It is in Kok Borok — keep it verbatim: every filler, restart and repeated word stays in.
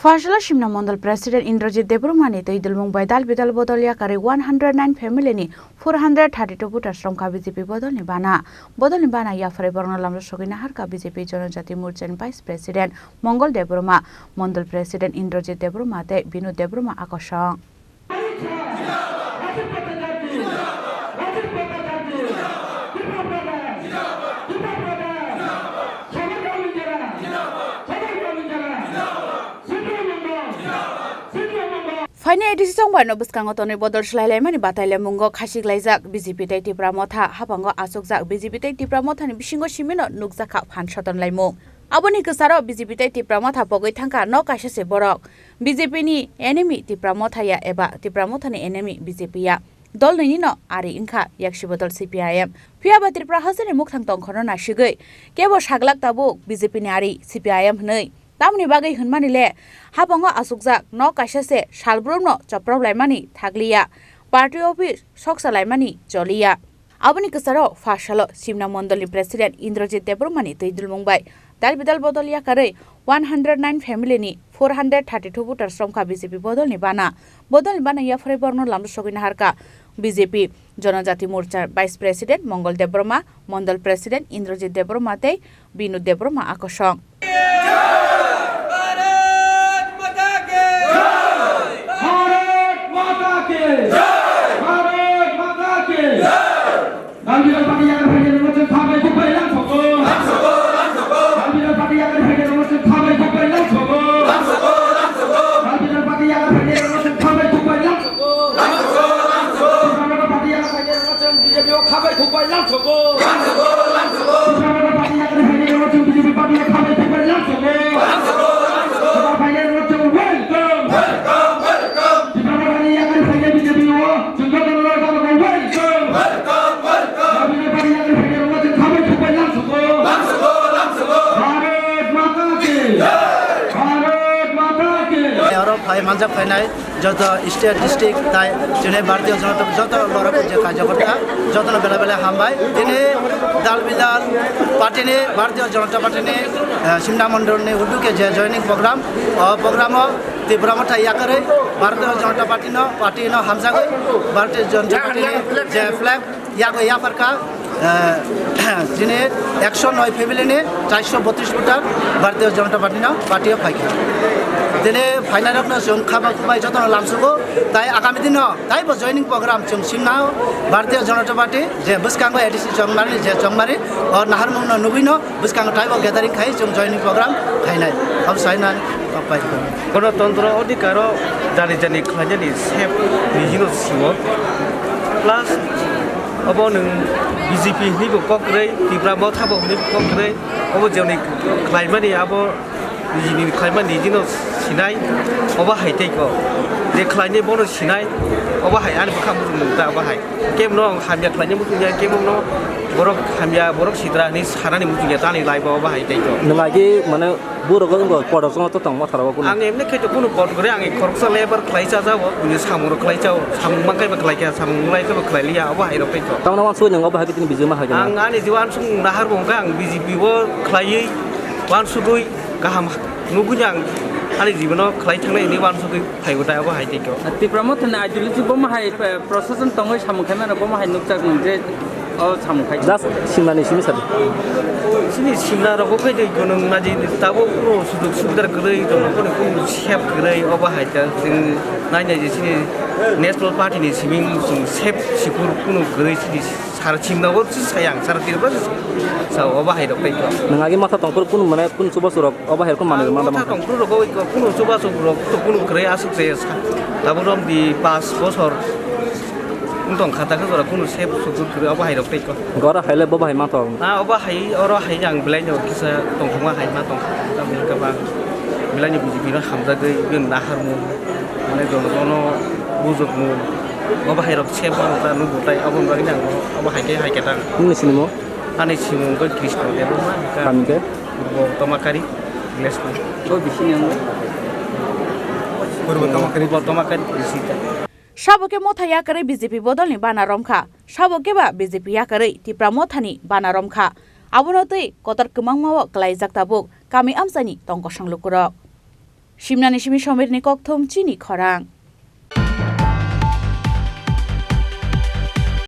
Pachla Simna Mondol President Indrajit Debbarma ni twi dulmung bai dal bidal bodol yakarwi one hundred nine family ni four hundred thirty two voters romkha B J P bodol ni bana. Bodol ni bana yaphrai borokno lamjak sogwi naharkha B J P Jonojati Morcha ni Vice President Mongol Debbarma, Mondol President Indrajit Debbarma tei Binu Debbarma akosong. Phaini A D C chongbarno bwskango tonwi bodol swlailaimani batai lemungo khasi glaijak B J P tei Tipra Motha, haphango achukjak B J P tei Tipra Mothani bisingo simino nukjakha phan soton laimung. Aboni kwcharo B J P tei Tipra Motha pogwi thangkha nok kaisa se borok. B J P ni enemy Tipra Motha ya eba Tipra Mothani enemy B J P ya. Dol nini no ari wngkha yaksi bodol C P I M. Phiya ba Tripura hasteni mukthang tongkhorno nasigwi kebo saglak tabuk B J P ni ari C P I M hwnwi. Tamoni bagwi hwnmani le haphango achukjak nok kaisa se salbrumno choprok laimani thakliya, party office soksa laimani choliya. Aboni kwcharo pha salo Simna Mondolni President Indrajit Debbarmani twi dulmung bai dal bidal bodol yakarwi one hundred nine family ni four hundred thirty two voters romkha B J P bodolni bana. Bodolni bana yaphrai borokno lamjak sogwi naharkha B J P Jonojati Morcha Vice President Mongol Debbarma, Mondol President Indrajit Debbarma tei Binu Debbarma akosong. Bharat माता की जय। भारत माता की जय। भारत माता की जय। Dal bidal party yakarwi phainai rokno chwng kha bai thuk bai lang sogo. Lang sogo, lang sogo. Dal bidal party yakarwi phainai rokno chwng kha bai thuk bai lang sogo. Lang sogo, lang sogo. Dal bidal party yakarwi phainai rokno chwng kha bai thuk bai lang sogo. Lang sogo, lang sogo. Tipra Motha party yakarwi phainai rokno chwng B J P o kha bai thuk bai lang sogo. Lang sogo, lang sogo. Tipra Motha party yakarwi phainai rokno chwng B J P party o kha bai thuk bai lang sogo. Lang sogo, lang sogo. Tipra phainai rokno chwng welcome. Welcome, welcome. Tipra Mothani yakarwi phainai B J P o chwng jotono welcome. Welcome, welcome. Tipra Mothani yakarwi phainai rokno chwng kha bai thuk bai lang sogo. Lang sogo, lang sogo. Bharat Mata ki jai. Bharat Mata ki jai. Oro phai manjak phainai joto state, district tai chini Bharatiya Janata Party joto borok je karyakarta jotono belai belai hambai. Tini dal bidal party ni, Bharatiya Janata Party ni, eh, Simna Mondol ni uduke je joining program, o program o Tipra Motha yakarwi Bharatiya Janata Party no, party no hamjagwi Bharatiya Janata Party ni je flag yago yapharkha, eh, chini ekso noi family ni charso botris voter Bharatiya Janata Party no party o phaikha. Tini phainai rokno chwng kha bai jotono lamsugo, tai agami dino taibo joining program chwng simna Bharatiya Janata Party je bwskango A D C chongmani je chongmani o naharmung no nugwi no bwskango taibo gathering khai chwng joining program khainai. Abo sainani. Ganatantro odhikaro jani jani khlainani sep nijino sio. Plus obo nwng B J P hinwi bo kok kwrwi, Tipra Motha bo hinwi bo kok kwrwi, obo joni khlaimani abo nijini khlaimani nijino sinai, obo hai tei ko. Je khlainai bono sinai, obo hai ani bwkha muchung nung ta obo hai. Kemno hamya khlainai muchung ya, kemno borok hamya, borok sitra hinwi sanani muchung ya, tani life o obo hai tei ko. Nwng agi mane Borok wngkha kotor chwngno to tongma thara o kunu. Ang emni khe to kunu kot gore, ang khoroksa lebar khlai cha jao, buini samung rok khlai chao, samung man khe ba khlai kha, samung lai khe ba khlai liya, obo hai rok tei to. Tamno wansugwi nang obo hai tini bijima hai khe. Ang ani jiwan sung nahar bo wngkha, ang B J P o khlaiwi wansugwi kaham nugwi ang ani jibono khlai thangnai hinwi wansugwi phaibo tai obo hai tei to. Tipra Mothani ideology bo ma hai, eh, procession tongwi samung khaimano bo ma hai nukjak nung je. O samung khai. Just simnani simi sadi. Chini simna rok bo khai de gunung naji tabo kunu sujug subidar kwrwi tongma kunu kunu sep kwrwi obo hai ta chwng nai nai je chini National Party ni simi chwng sep sikur kunu kwrwi chini sar simna bo chwng sayang sar tirba sa obo hai rok khai. Nang agi matha tongphuru kunu mane kunu chubachu rok obo hai rok manwi manda mangkha. Matha tongphuru rok bo kunu chubachu rok kunu kwrwi aswk je sa tabo rom di pas bosor. Wng tong kha, takhe jora kunu sep sukur kwrwi, obo hai rok tei ko. Gora hai le bo bahai ma tong. Ah, obo hai, oro hai ang belai no kisa tongthokma hai ma tong kha, tamni hwnkhe ba belai ni B J P no hamjagwi bini naharmung, mane jonogono bujokmung, obo hai rok sep ma ta nukgo tai, aboni bagwi ang obo hai khe hai khe ta. Nini sinimo? Ani simung khe Krishna Debbarma, hwnkhe. Kami khe? Purbo Tomakari, village ni. Purbo Tomakari. Purbo Tomakari, Krishna. Sabo khe motha yakarwi B J P bodolni bana romkha, sabo khe ba B J P yakarwi Tipra mothani bana romkha. Abono twi kotor kwmangma-o kwlaijak tabuk kami amchaini tongkosong lukurok. Simnani simi Somirni kokthum chini khorang.